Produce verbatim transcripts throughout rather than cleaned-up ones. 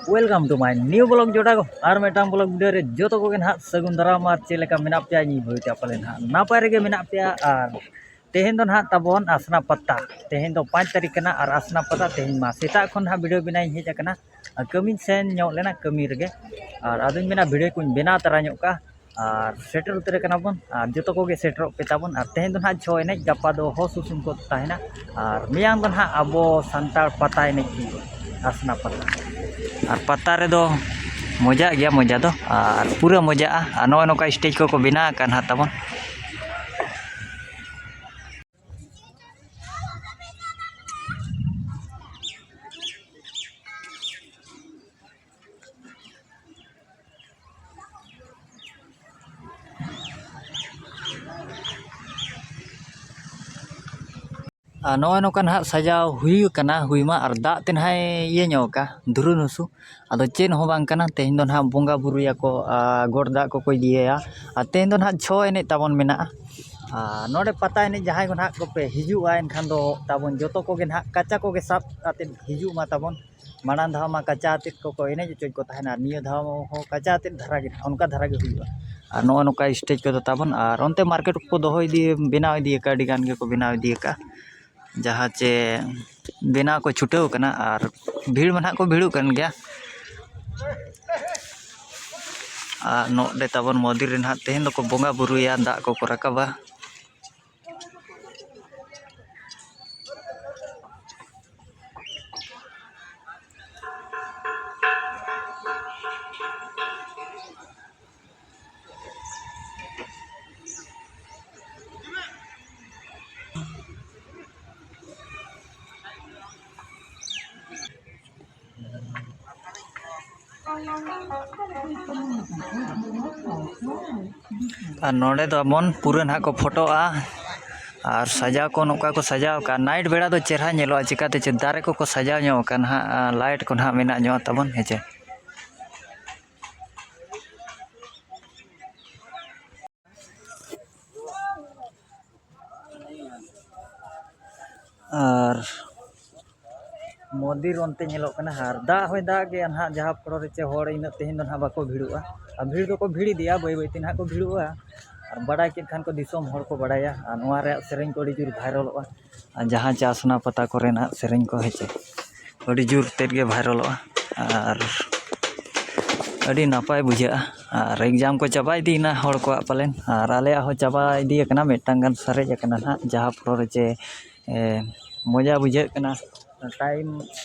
Welcome to my new vlog ᱡᱚᱴᱟ ᱠᱚ, ᱟᱨ ᱢᱤᱫᱴᱟᱝ vlog video ᱨᱮ ᱡᱚᱛᱚ ᱠᱚᱜᱮ ᱱᱟᱦᱟᱜ ᱥᱟᱹᱜᱩᱱ ᱫᱟᱨᱟᱢ᱾ ᱟᱨ ᱪᱮᱫ ᱞᱮᱠᱟ ᱢᱮᱱᱟᱜ ᱯᱮᱭᱟ? ᱤᱧ ᱵᱷᱟᱹᱵᱤᱛᱮ ᱯᱟᱞᱮ ᱱᱟᱦᱟᱜ ᱱᱟᱯᱟᱭ ᱨᱮᱜᱮ ᱢᱮᱱᱟᱜ ᱯᱮᱭᱟ᱾ ᱟᱨ ᱛᱮᱦᱮᱧ ᱫᱚ ᱱᱟᱦᱟᱜ ᱛᱟᱵᱚᱱ ᱟᱥᱱᱟ ᱯᱟᱛᱟ, ᱛᱮᱦᱮᱧ ᱫᱚ ᱯᱟᱸᱪ ᱛᱟᱹᱨᱤᱠᱷ ᱠᱟᱱᱟ᱾ ᱟᱨ ᱟᱥᱱᱟ ᱯᱟᱛᱟ ᱛᱮᱦᱮᱧ ᱢᱟ ᱥᱮᱛᱟᱜ ᱠᱷᱚᱱ ᱱᱟᱦᱟᱜ video ᱵᱮᱱᱟᱣ ᱤᱧ ᱦᱮᱡ ᱟᱠᱟᱱᱟ᱾ ᱟᱨ ᱠᱟᱹᱢᱤᱧ ᱥᱮᱱ ᱧᱚᱜ ᱞᱮᱱᱟ ᱠᱟᱹᱢᱤ ᱨᱮᱜᱮ, ᱟᱨ ᱟᱫᱚᱧ ᱢᱮᱱᱟ video ᱠᱚᱧ ᱵᱮᱱᱟᱣ ᱛᱟᱨᱟ ᱧᱚᱜ ᱠᱟᱜᱼᱟ᱾ ᱟᱨ ᱥᱮᱴᱮᱨ ᱩᱛᱟᱹᱨ ᱠᱟᱱᱟ ᱵᱚᱱ, ᱟᱨ ᱡᱚᱛᱚ ᱠᱚᱜᱮ ᱥᱮᱴᱮᱨᱚᱜ ᱯᱮ ᱛᱟᱵᱚᱱ᱾ ᱟᱨ ᱛᱮᱦᱮᱧ ᱫᱚ ᱱᱟᱦᱟᱜ ᱪᱷᱚ ᱮᱱᱮᱡ, ᱜᱟᱯᱟ ᱫᱚ ᱦᱚ ᱥᱩᱥᱩᱢ ᱠᱚ ᱛᱟᱦᱮᱱᱟ, ᱟᱨ ᱢᱮᱭᱟᱝ ᱫᱚ ᱱᱟᱦᱟᱜ ᱟᱵᱚ ᱥᱟᱱᱛᱟᱲ ᱯᱟᱛᱟ ᱮᱱᱮᱡ ᱦᱩᱭᱩᱜᱼᱟ, ᱟᱥᱱᱟ ᱯᱟᱛᱟ᱾ ᱟᱨ ᱯᱟᱛᱟ ᱨᱮᱫᱚ ᱢᱚᱡᱟᱜ ᱜᱮᱭᱟ ᱢᱚᱡᱟ ᱫᱚ, ᱟᱨ ᱯᱩᱨᱟᱹ ᱢᱚᱡᱟᱜᱼᱟ᱾ ᱟᱨ ᱱᱚᱜᱼᱚᱭ ᱱᱚᱝᱠᱟ stage ᱠᱚᱠᱚ ᱵᱮᱱᱟᱣ ᱟᱠᱟᱫ ᱱᱟᱦᱟᱜ ᱛᱟᱵᱚᱱ᱾ ᱟᱨ ᱱᱚᱜᱼᱚᱭ ᱱᱚᱝᱠᱟ ᱱᱟᱦᱟᱜ ᱥᱟᱡᱟᱣ ᱦᱩᱭ ᱟᱠᱟᱱᱟ ᱦᱩᱭ ᱢᱟ, ᱟᱨ ᱫᱟᱜ ᱛᱮ ᱱᱟᱦᱟᱜ ᱤᱭᱟᱹ ᱧᱚᱜ ᱟᱠᱟᱫ ᱫᱷᱩᱨᱩ ᱱᱩᱥᱩ᱾ ᱟᱫᱚ ᱪᱮᱫ ᱦᱚᱸ ᱵᱟᱝ ᱠᱟᱱᱟ, ᱛᱮᱦᱮᱧ ᱫᱚ ᱱᱟᱦᱟᱜ ᱵᱚᱸᱜᱟ ᱵᱩᱨᱩᱭᱟᱠᱚ, ᱟᱨ ᱜᱚᱴ ᱫᱟᱜ ᱠᱚᱠᱚ ᱤᱫᱤᱭᱟᱭᱟ᱾ ᱟᱨ ᱛᱮᱦᱮᱧ ᱫᱚ ᱱᱟᱦᱟᱜ ᱪᱷᱚ ᱮᱱᱮᱡ ᱛᱟᱵᱚᱱ ᱢᱮᱱᱟᱜᱼᱟ᱾ ᱟᱨ ᱱᱚᱰᱮ ᱯᱟᱛᱟ ᱮᱱᱮᱡ ᱡᱟᱦᱟᱸᱭ ᱠᱚ ᱱᱟᱦᱟᱜ ᱠᱚᱯᱮ ᱦᱤᱡᱩᱜᱼᱟ, ᱮᱱᱠᱷᱟᱱ ᱫᱚ ᱛᱟᱵᱚᱱ ᱡᱚᱛᱚ ᱠᱚᱜᱮ ᱱᱟᱦᱟᱜ ᱠᱟᱪᱟ ᱠᱚᱜᱮ ᱥᱟᱵ ᱠᱟᱛᱮᱫ ᱦᱤᱡᱩᱜ ᱢᱟ ᱛᱟᱵᱚᱱ᱾ ᱢᱟᱲᱟᱝ ᱫᱷᱟᱣ ᱢᱟ ᱠᱟᱪᱟ ᱟᱛᱮᱫ ᱠᱚᱠᱚ ᱮᱱᱮᱡ ᱦᱚᱪᱚᱭᱮᱫ ᱠᱚ ᱛᱟᱦᱮᱱᱟ, ᱟᱨ ᱱᱤᱭᱟᱹ ᱫᱷᱟᱣ ᱦᱚᱸ ᱠᱟᱪᱟ ᱟᱛᱮᱫ ᱫᱷᱟᱨᱟ ᱜᱮ, ᱚᱱᱠᱟ ᱫᱷᱟᱨᱟ ᱜᱮ ᱦᱩᱭᱩᱜᱼᱟ᱾ ᱟᱨ ᱱᱚᱜᱼᱚ ᱱᱚᱝᱠᱟ stage ᱠᱚᱫᱚ ᱛᱟᱵᱚᱱ, ᱟᱨ ᱚᱱᱛᱮ market ᱠᱚᱠᱚ ᱫᱚᱦᱚ ᱤᱫᱤ, ᱵᱮᱱᱟᱣ ᱤᱫᱤ ᱟᱠᱟᱫᱼᱟ, ᱟᱹᱰᱤ ᱜᱟᱱ ᱜᱮᱠᱚ ᱵᱮᱱᱟᱣ ᱤᱫᱤ ᱟᱠᱟᱫᱼᱟ, ᱡᱟᱦᱟᱸ ᱪᱮ ᱵᱮᱱᱟᱣ ᱠᱚ ᱪᱷᱩᱴᱟᱹᱣ ᱟᱠᱟᱱᱟ᱾ ᱟᱨ ᱵᱷᱤᱲ ᱢᱟ ᱱᱟᱦᱟᱜ ᱠᱚ ᱵᱷᱤᱲᱚᱜ ᱠᱟᱱ ᱜᱮᱭᱟ᱾ ᱟᱨ ᱱᱚᱰᱮ ᱛᱟᱵᱚᱱ ᱢᱚᱱᱫᱤᱨ ᱨᱮ ᱱᱟᱦᱟᱜ ᱛᱮᱦᱮᱧ ᱫᱚᱠᱚ ᱵᱚᱸᱜᱟ ᱵᱩᱨᱩᱭᱟ, ᱫᱟᱜ ᱠᱚᱠᱚ ᱨᱟᱠᱟᱵᱟ᱾ ᱟᱨ ᱱᱚᱰᱮ ᱫᱚ ᱮᱢᱚᱱ ᱯᱩᱨᱟᱹ ᱱᱟᱦᱟᱜ ᱠᱚ ᱯᱷᱳᱴᱳᱜᱼᱟ᱾ ᱟᱨ ᱥᱟᱡᱟᱣ ᱠᱚ ᱱᱚᱝᱠᱟ ᱠᱚ ᱥᱟᱡᱟᱣ ᱟᱠᱟᱫᱼᱟ᱾ ᱱᱟᱭᱤᱴ ᱵᱮᱲᱟ ᱫᱚ ᱪᱮᱦᱨᱟ ᱧᱮᱞᱚᱜᱼᱟ, ᱪᱤᱠᱟᱹᱛᱮ ᱪᱮ ᱫᱟᱨᱮ ᱠᱚᱠᱚ ᱥᱟᱡᱟᱣ ᱧᱚᱜ ᱟᱠᱟᱫᱼᱟ ᱱᱟᱦᱟᱜ, ᱟᱨ ᱞᱟᱭᱤᱴ ᱠᱚ ᱱᱟᱦᱟᱜ ᱢᱮᱱᱟᱜ ᱧᱚᱜ ᱛᱟᱵᱚᱱ, ᱦᱮᱸ ᱪᱮ᱾ ᱟᱨ ᱢᱚᱱᱫᱤᱨ ᱚᱱᱛᱮ ᱧᱮᱞᱚᱜ ᱠᱟᱱᱟ, ᱟᱨ ᱫᱟᱜ ᱦᱚᱸᱭ ᱫᱟᱜ ᱜᱮᱭᱟ ᱱᱟᱦᱟᱜ, ᱡᱟᱦᱟᱸ ᱯᱚᱨᱚ ᱨᱮ ᱪᱮ ᱦᱚᱲ ᱤᱱᱟᱹᱜ ᱛᱮᱦᱮᱧ ᱫᱚ ᱱᱟᱦᱟᱜ ᱵᱟᱠᱚ ᱵᱷᱤᱲᱚᱜᱼᱟ᱾ ᱟᱨ ᱵᱷᱤᱲ ᱫᱚᱠᱚ ᱵᱷᱤᱲ ᱤᱫᱤᱜᱼᱟ, ᱵᱟᱹᱭ ᱵᱟᱹᱭ ᱛᱮ ᱱᱟᱦᱟᱜ ᱠᱚ ᱵᱷᱤᱲᱚᱜᱼᱟ᱾ ᱟᱨ ᱵᱟᱰᱟᱭ ᱠᱮᱫ ᱠᱷᱟᱱ ᱠᱚ ᱫᱤᱥᱚᱢ ᱦᱚᱲ ᱠᱚ ᱵᱟᱰᱟᱭᱟ, ᱟᱨ ᱱᱚᱣᱟ ᱨᱮᱭᱟᱜ ᱥᱮᱨᱮᱧ ᱠᱚ ᱟᱹᱰᱤ ᱡᱳᱨ ᱵᱷᱟᱭᱨᱟᱞᱚᱜᱼᱟ᱾ ᱟᱨ ᱡᱟᱦᱟᱸ ᱪᱮ ᱟᱥᱱᱟ ᱯᱟᱛᱟ ᱠᱚᱨᱮᱱᱟᱜ ᱥᱮᱨᱮᱧ ᱠᱚ ᱦᱮᱸᱪᱮ, ᱟᱹᱰᱤ ᱡᱳᱨ ᱛᱮᱫ ᱜᱮ ᱵᱷᱟᱭᱨᱟᱞᱚᱜᱼᱟ᱾ ᱟᱨ ᱟᱹᱰᱤ ᱱᱟᱯᱟᱭ ᱵᱩᱡᱷᱟᱹᱜᱼᱟ᱾ ᱟᱨ ᱮᱠᱡᱟᱢ ᱠᱚ ᱪᱟᱵᱟ ᱤᱫᱤᱭᱮᱱᱟ ᱦᱚᱲ ᱠᱚᱣᱟᱜ ᱯᱟᱞᱮᱱ, ᱟᱨ ᱟᱞᱮᱭᱟᱜ ᱦᱚᱸ ᱪᱟᱵᱟ ᱤᱫᱤ ᱟᱠᱟᱱᱟ, ᱢᱤᱫᱴᱟᱝ ᱜᱟᱱ ᱥᱟᱨᱮᱡ ᱟᱠᱟᱱᱟ ᱱᱟᱦᱟᱜ, ᱡᱟᱦᱟᱸ ᱯᱚᱨᱮ ᱪᱮ ᱮ, ᱢᱚᱡᱟ ᱵᱩᱡᱷᱟᱹᱜ ᱠᱟᱱᱟ᱾ ᱴᱟᱭᱤᱢ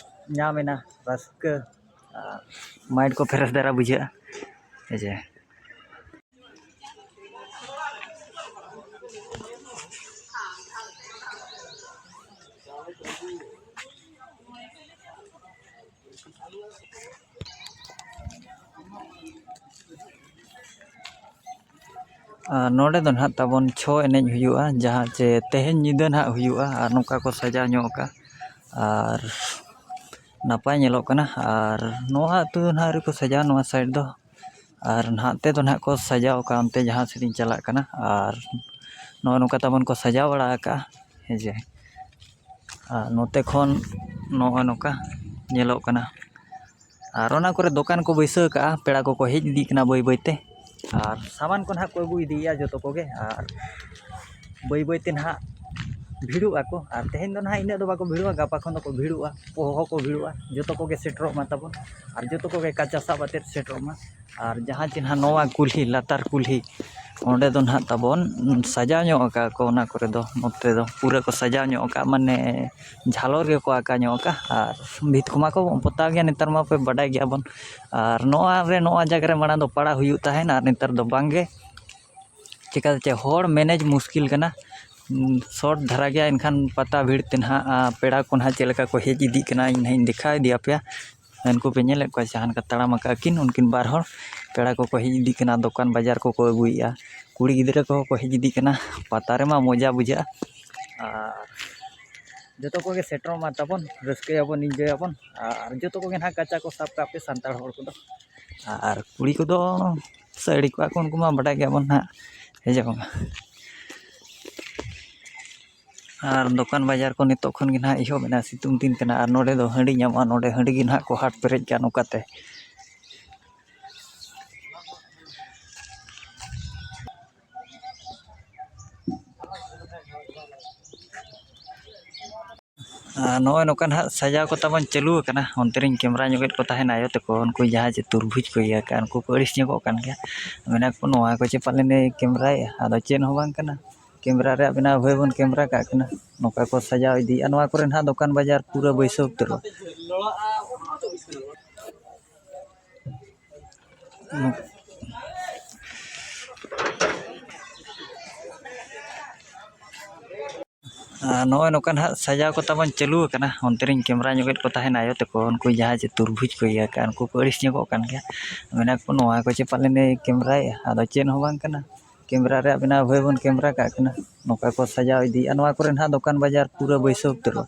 ᱧᱟᱢ ᱮᱱᱟ, ᱨᱟᱹᱥᱠᱟᱹ, ᱟᱨ ᱢᱟᱭᱤᱱᱰ ᱠᱚ ᱯᱷᱨᱮᱥ ᱫᱷᱟᱨᱟ ᱵᱩᱡᱷᱟᱹᱜᱼᱟ᱾ ᱦᱮᱸ ᱥᱮ᱾ ᱟᱨ ᱱᱚᱰᱮ ᱫᱚ ᱱᱟᱦᱟᱜ ᱛᱟᱵᱚᱱ ᱪᱷᱚ ᱮᱱᱮᱡ ᱦᱩᱭᱩᱜᱼᱟ, ᱡᱟᱦᱟᱸ ᱪᱮ ᱛᱮᱦᱮᱧ ᱧᱤᱫᱟᱹ ᱱᱟᱦᱟᱜ ᱦᱩᱭᱩᱜᱼᱟ᱾ ᱟᱨ ᱱᱚᱝᱠᱟ ᱠᱚ ᱥᱟᱡᱟᱣ ᱧᱚᱜ ᱟᱠᱟᱫᱼᱟ, ᱟᱨ ᱱᱟᱯᱟᱭ ᱧᱮᱞᱚᱜ ᱠᱟᱱᱟ᱾ ᱟᱨ ᱱᱚᱣᱟ ᱟᱹᱛᱩ ᱫᱚ ᱱᱟᱦᱟᱜ ᱟᱹᱣᱨᱤ ᱠᱚ ᱥᱟᱡᱟᱣᱟ, ᱱᱚᱣᱟ ᱥᱟᱭᱤᱰ ᱫᱚ᱾ ᱟᱨ ᱱᱟᱦᱟᱜ ᱛᱮᱫᱚ ᱱᱟᱦᱟᱜ ᱠᱚ ᱥᱟᱡᱟᱣ ᱟᱠᱟᱫᱼᱟ, ᱚᱱᱛᱮ ᱡᱟᱦᱟᱸ ᱥᱮᱫ ᱤᱧ ᱪᱟᱞᱟᱜ ᱠᱟᱱᱟ᱾ ᱟᱨ ᱱᱚᱜᱼᱚ ᱱᱚᱝᱠᱟ ᱛᱟᱵᱚᱱ ᱠᱚ ᱥᱟᱡᱟᱣ ᱵᱟᱲᱟ ᱟᱠᱟᱫᱼᱟ, ᱦᱮᱸ ᱥᱮ᱾ ᱟᱨ ᱱᱚᱛᱮ ᱠᱷᱚᱱ ᱱᱚᱜᱼᱚ ᱱᱚᱝᱠᱟ ᱧᱮᱞᱚᱜ ᱠᱟᱱᱟ᱾ ᱟᱨ ᱚᱱᱟ ᱠᱚᱨᱮ ᱫᱚᱠᱟᱱ ᱠᱚ ᱵᱟᱹᱭᱥᱟᱹᱣ ᱟᱠᱟᱫᱼᱟ, ᱯᱮᱲᱟ ᱠᱚᱠᱚ ᱦᱮᱡ ᱤᱫᱤᱜ ᱠᱟᱱᱟ ᱵᱟᱹᱭ ᱵᱟᱹᱭᱛᱮ᱾ ᱟᱨ ᱥᱟᱢᱟᱱ ᱠᱚ ᱱᱟᱦᱟᱜ ᱠᱚ ᱟᱹᱜᱩ ᱤᱫᱤᱭᱮᱫᱼᱟ ᱡᱚᱛᱚ ᱠᱚᱜᱮ᱾ ᱟᱨ ᱵᱟᱹᱭ ᱵᱟᱹᱭᱛᱮ ᱱᱟᱦᱟᱜ ᱵᱷᱤᱲᱚᱜ ᱟᱠᱚ᱾ ᱟᱨ ᱛᱮᱦᱮᱧ ᱫᱚ ᱱᱟᱦᱟᱜ ᱤᱱᱟᱹᱜ ᱫᱚ ᱵᱟᱠᱚ ᱵᱷᱤᱲᱚᱜᱼᱟ, ᱜᱟᱯᱟ ᱠᱷᱚᱱ ᱫᱚᱠᱚ ᱵᱷᱤᱲᱚᱜᱼᱟ, ᱯᱚᱦᱚ ᱠᱚ ᱵᱷᱤᱲᱚᱜᱼᱟ᱾ ᱡᱚᱛᱚ ᱠᱚᱜᱮ ᱥᱮᱴᱮᱨᱚᱜ ᱢᱟ ᱛᱟᱵᱚᱱ, ᱟᱨ ᱡᱚᱛᱚ ᱠᱚᱜᱮ ᱠᱟᱪᱟ ᱥᱟᱵ ᱟᱛᱮᱫ ᱥᱮᱴᱮᱨᱚᱜ ᱢᱟ᱾ ᱟᱨ ᱡᱟᱦᱟᱸ ᱪᱮ ᱱᱟᱦᱟᱜ ᱱᱚᱣᱟ ᱠᱩᱞᱦᱤ, ᱞᱟᱛᱟᱨ ᱠᱩᱞᱦᱤ, ᱚᱸᱰᱮ ᱫᱚ ᱱᱟᱦᱟᱜ ᱛᱟᱵᱚᱱ ᱥᱟᱡᱟᱣ ᱧᱚᱜ ᱟᱠᱟᱫ ᱠᱚ, ᱚᱱᱟ ᱠᱚᱨᱮ ᱫᱚ, ᱱᱚᱛᱮ ᱫᱚ ᱯᱩᱨᱟᱹ ᱠᱚ ᱥᱟᱡᱟᱣ ᱧᱚᱜ ᱟᱠᱟᱫ, ᱢᱟᱱᱮ ᱡᱷᱟᱞᱚᱨ ᱜᱮᱠᱚ ᱟᱸᱠᱟ ᱧᱚᱜ ᱟᱠᱟᱫ᱾ ᱟᱨ ᱵᱷᱤᱛ ᱠᱚᱢᱟ ᱠᱚ ᱯᱚᱛᱟᱣ ᱜᱮᱭᱟ, ᱱᱮᱛᱟᱨ ᱢᱟ ᱯᱮ ᱵᱟᱰᱟᱭ ᱜᱮᱭᱟ ᱵᱚᱱ᱾ ᱟᱨ ᱱᱚᱣᱟ ᱨᱮ, ᱱᱚᱣᱟ ᱡᱟᱭᱜᱟ ᱨᱮ ᱢᱟᱲᱟᱝ ᱫᱚ ᱯᱟᱲᱟ ᱦᱩᱭᱩᱜ ᱛᱟᱦᱮᱱ, ᱟᱨ ᱱᱮᱛᱟᱨ ᱫᱚ ᱵᱟᱝ ᱜᱮ᱾ ᱪᱮᱠᱟᱛᱮ ᱪᱮ ᱦᱚᱲ ᱢᱮᱱᱮᱡᱽ ᱢᱩᱥᱠᱤᱞ ᱠᱟᱱᱟ᱾ ᱩᱸ, ᱥᱚᱨᱴ ᱫᱷᱟᱨᱟ ᱜᱮᱭᱟ, ᱮᱱᱠᱷᱟᱱ ᱯᱟᱛᱟ ᱵᱷᱤᱲ ᱛᱮ ᱱᱟᱦᱟᱜ, ᱟ, ᱯᱮᱲᱟ ᱠᱚ ᱱᱟᱦᱟᱜ ᱪᱮᱫ ᱞᱮᱠᱟ ᱠᱚ ᱦᱮᱡ ᱤᱫᱤᱜ ᱠᱟᱱᱟ, ᱤᱧ ᱱᱟᱦᱟᱜ ᱤᱧ ᱫᱮᱠᱷᱟᱣ ᱤᱫᱤᱭᱟᱯᱮᱭᱟ᱾ ᱩᱱᱠᱩ ᱯᱮ ᱧᱮᱞᱮᱫ ᱠᱚᱣᱟ, ᱡᱟᱦᱟᱸ ᱞᱮᱠᱟ ᱛᱟᱲᱟᱢ ᱟᱠᱟᱫ ᱠᱤᱱ, ᱩᱱᱠᱤᱱ ᱵᱟᱨ ᱦᱚᱲ ᱯᱮᱲᱟ ᱠᱚᱠᱚ ᱦᱮᱡ ᱤᱫᱤᱜ ᱠᱟᱱᱟ, ᱫᱚᱠᱟᱱ ᱵᱟᱡᱟᱨ ᱠᱚᱠᱚ ᱟᱹᱜᱩᱭᱮᱫᱼᱟ, ᱠᱩᱲᱤ ᱜᱤᱫᱽᱨᱟᱹ ᱠᱚᱦᱚᱸ ᱠᱚ ᱦᱮᱡ ᱤᱫᱤᱜ ᱠᱟᱱᱟ᱾ ᱯᱟᱛᱟ ᱨᱮᱢᱟ ᱢᱚᱡᱟ ᱵᱩᱡᱷᱟᱹᱜᱼᱟ᱾ ᱟᱨ ᱡᱚᱛᱚ ᱠᱚᱜᱮ ᱥᱮᱴᱮᱨᱚᱜ ᱢᱟ ᱛᱟᱵᱚᱱ, ᱨᱟᱹᱥᱠᱟᱹᱭᱟᱵᱚᱱ, ᱤᱱᱡᱚᱭᱟᱵᱚᱱ᱾ ᱟᱨ ᱡᱚᱛᱚ ᱠᱚᱜᱮ ᱱᱟᱦᱟᱜ ᱠᱟᱪᱟ ᱠᱚ ᱥᱟᱵ ᱠᱟᱜ ᱯᱮ, ᱥᱟᱱᱛᱟᱲ ᱦᱚᱲ ᱠᱚᱫᱚ᱾ ᱟᱨ ᱠᱩᱲᱤ ᱠᱚᱫᱚ ᱥᱟᱹᱲᱤ ᱠᱚᱜᱼᱟ ᱠᱚ, ᱩᱱᱠᱩ ᱢᱟ ᱵᱟᱰᱟᱭ ᱜᱮᱭᱟᱵᱚᱱ ᱱᱟᱦᱟᱜ, ᱦᱮᱸ ᱥᱮ ᱵᱟᱝᱟ? ᱟᱨ ᱫᱚᱠᱟᱱ ᱵᱟᱡᱟᱨ ᱠᱚ ᱱᱤᱛᱚᱜ ᱠᱷᱚᱱ ᱜᱮ ᱱᱟᱦᱟᱜ ᱮᱦᱚᱵ ᱮᱱᱟ᱾ ᱥᱤᱛᱩᱝ ᱫᱤᱱ ᱠᱟᱱᱟ ᱟᱨ ᱱᱚᱰᱮ ᱫᱚ ᱦᱟᱺᱰᱤ ᱧᱟᱢᱚᱜᱼᱟ᱾ ᱱᱚᱰᱮ ᱦᱟᱺᱰᱤ ᱜᱮ ᱱᱟᱦᱟᱜ ᱠᱚ ᱦᱟᱴ ᱯᱮᱨᱮᱡ ᱠᱟᱜᱼᱟ ᱱᱚᱝᱠᱟᱛᱮ᱾ ᱟᱨ ᱱᱚᱜᱼᱚᱭ ᱱᱚᱝᱠᱟ ᱱᱟᱦᱟᱜ ᱥᱟᱡᱟᱣ ᱠᱚ ᱛᱟᱵᱚᱱ ᱪᱟᱹᱞᱩ ᱟᱠᱟᱱᱟ᱾ ᱚᱱᱛᱮ ᱨᱮᱧ ᱠᱮᱢᱨᱟ ᱧᱚᱜᱮᱫ ᱠᱚ ᱛᱟᱦᱮᱱᱟ ᱟᱭᱳ ᱛᱟᱠᱚ, ᱩᱱᱠᱩ ᱡᱟᱦᱟᱸᱭ ᱪᱮ ᱛᱩᱨᱵᱩᱡᱽ ᱠᱚ ᱤᱭᱟᱹ ᱠᱟᱜᱼᱟ, ᱩᱱᱠᱩ ᱠᱚ ᱟᱹᱲᱤᱥ ᱧᱚᱜᱚᱜ ᱠᱟᱱ ᱜᱮᱭᱟ᱾ ᱢᱮᱱᱟ ᱠᱚ, "ᱱᱚᱣᱟ ᱠᱚ ᱪᱮ ᱯᱟᱞᱮᱱ ᱮ ᱠᱮᱢᱨᱟᱭᱮᱫᱼᱟ?" ᱟᱫᱚ ᱪᱮᱫ ᱦᱚᱸ ᱵᱟᱝ ᱠᱟᱱᱟ, ᱠᱮᱢᱨᱟ ᱨᱮᱭᱟᱜ ᱵᱮᱱᱟᱣ ᱦᱩᱭ ᱵᱚᱱ ᱠᱮᱢᱨᱟ ᱠᱟᱜ ᱠᱟᱱᱟ᱾ ᱱᱚᱝᱠᱟ ᱠᱚ ᱥᱟᱡᱟᱣ ᱤᱫᱤᱭᱮᱫᱼᱟ᱾ ᱱᱚᱣᱟ ᱠᱚᱨᱮ ᱱᱟᱦᱟᱜ ᱫᱚᱠᱟᱱ ᱵᱟᱡᱟᱨ ᱯᱩᱨᱟᱹ ᱵᱟᱹᱭᱥᱟᱹᱣ ᱩᱛᱟᱹᱨᱚᱜᱼᱟ᱾ ᱟᱨ ᱱᱚᱜᱼᱚᱭ ᱱᱚᱝᱠᱟ ᱱᱟᱦᱟᱜ ᱥᱟᱡᱟᱣ ᱠᱚ ᱛᱟᱵᱚᱱ ᱪᱟᱹᱞᱩ ᱟᱠᱟᱱᱟ᱾ ᱚᱱᱛᱮ ᱨᱮᱧ ᱠᱮᱢᱨᱟ ᱧᱚᱜᱮᱫ ᱠᱚ ᱛᱟᱦᱮᱱᱟ ᱟᱭᱳ ᱛᱟᱠᱚ, ᱩᱱᱠᱩ ᱡᱟᱦᱟᱸᱭ ᱪᱮ ᱛᱩᱨᱵᱩᱡᱽ ᱠᱚ ᱤᱭᱟᱹ ᱠᱟᱜᱼᱟ, ᱩᱱᱠᱩ ᱠᱚ ᱟᱹᱲᱤᱥ ᱧᱚᱜᱚᱜ ᱠᱟᱱ ᱜᱮᱭᱟ᱾ ᱢᱮᱱᱟ ᱠᱚ, "ᱱᱚᱣᱟ ᱠᱚ ᱪᱮ ᱯᱟᱞᱮᱱ ᱮ ᱠᱮᱢᱨᱟᱭᱮᱫᱼᱟ?" ᱟᱫᱚ ᱪᱮᱫ ᱦᱚᱸ ᱵᱟᱝ ᱠᱟᱱᱟ, ᱠᱮᱢᱨᱟ ᱨᱮᱭᱟᱜ ᱵᱮᱱᱟᱣ ᱦᱩᱭ ᱵᱚᱱ ᱠᱮᱢᱨᱟ ᱠᱟᱜ ᱠᱟᱱᱟ᱾ ᱱᱚᱝᱠᱟ ᱠᱚ ᱥᱟᱡᱟᱣ ᱤᱫᱤᱭᱮᱫᱼᱟ᱾ ᱱᱚᱣᱟ ᱠᱚᱨᱮ ᱱᱟᱦᱟᱜ ᱫᱚᱠᱟᱱ ᱵᱟᱡᱟᱨ ᱯᱩᱨᱟᱹ ᱵᱟᱹᱭᱥᱟᱹᱣ ᱩᱛᱟᱹᱨᱚᱜᱼᱟ᱾